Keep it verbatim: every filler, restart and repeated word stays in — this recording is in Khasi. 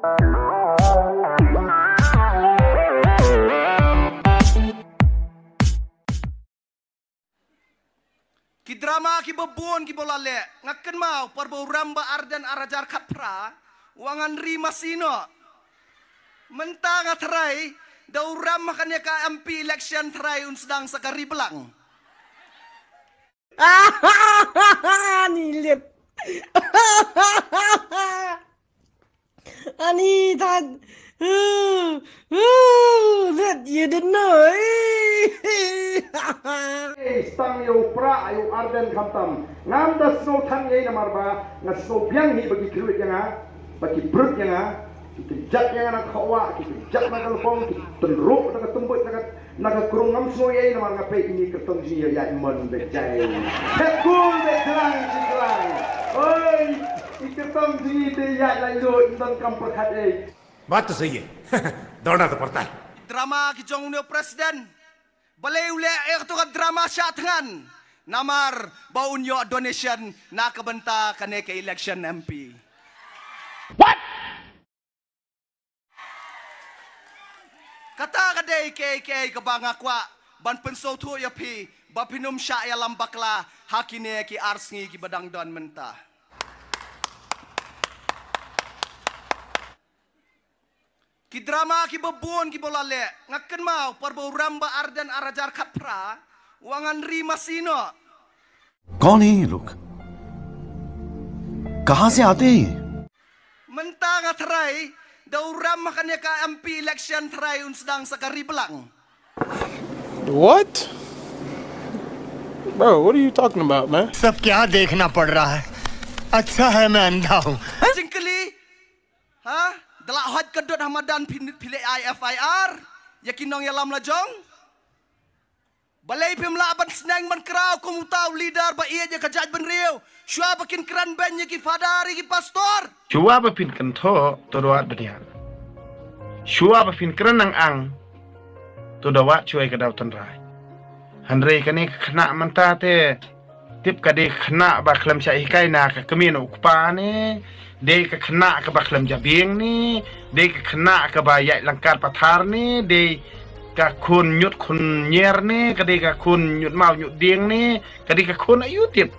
Ki drama kiba bun kiba la leh, nga kynmaw por ba u rem ba Ardent ar hajar khatphra, u ong ngan ri masi noh. Mynta nga tharai da u rem ha kane ka M P election tharai un sdang sa ka ri blang. Ni lit. Ani tad. That you didn't know. Ei, stang ïa u Prah ïa u Ardent khamtam. Ngam da sngewthan ïa i namar ba nga sngew biang hi ba ki kyrwit ïa nga, ba ki brut ïa nga, ki kynjat ïa nga na ka wah, ki kynjat na ka lympung, ki tynruh na ka tymbuit na ka Na ka krung ngam sngew ei namar nga peit ïa i kyrtong jingïaid mon da jai. Phet kul da jlang jinglang. Oi, i kyrtong jingïaid da ïaid laitluid ym don kam pyrkhat ei. Baat to sahi hai. Doona to padta hai. Drama ki jong une u president. Balei u leh ïa kato ka drama shah thngan. Namar ba un ïoh donation na ka bynta kane ka election M P. What? Kata ka dei kaei kaei kaba nga kwah ban pynsngewthuh ïa phi ba phin ym shah ïalam bakla ha kine ki ar sngi kiba dang don mynta. Ki drama kiba bun kiba la leh, nga kynmaw por ba u rem ba Ardent ar hajar khatphra, u ong ngan ri masi noh. कौन है ये लोग? कहां से आते हैं ये? Mynta nga tharai da u rem ha kane ka M P election tharai un sdang sa ka ri blang. What? Bro, what are you talking about, man? सब क्या देखना पड़ रहा है? अच्छा है मैं अंधा हूँ। Jingkylli, ha? Da la hoi ka dud ha madan phi, phi leh ai F I R ïa ki nongïalam la jong. Balei phim lah ban sneng ban kraw kum uta u leader ba ïeit ïa ka jaitbynriew? Shuwa ba kin kren beiñ ïa ki phadar ïa ki pastor. Shuwa ba phin kynthoh to da wad bniah. Shuwa ba phin kren nang ang to da wad shuwa ïa ka daw tynrai. Hynrei kane ka khynnah mynta te tip ka dei ka khynnah ba khlem shah hikai na ka kmie na u kpa ne, dei ka khynnah kaba khlem jabieng ne, dei ka khynnah kaba ïaid lyngkar pathar ne, dei ka khun ñiut khun ñier ne, ka dei ka khun ñiut maw ñiut dieng ne, ka dei ka khun aïu tip.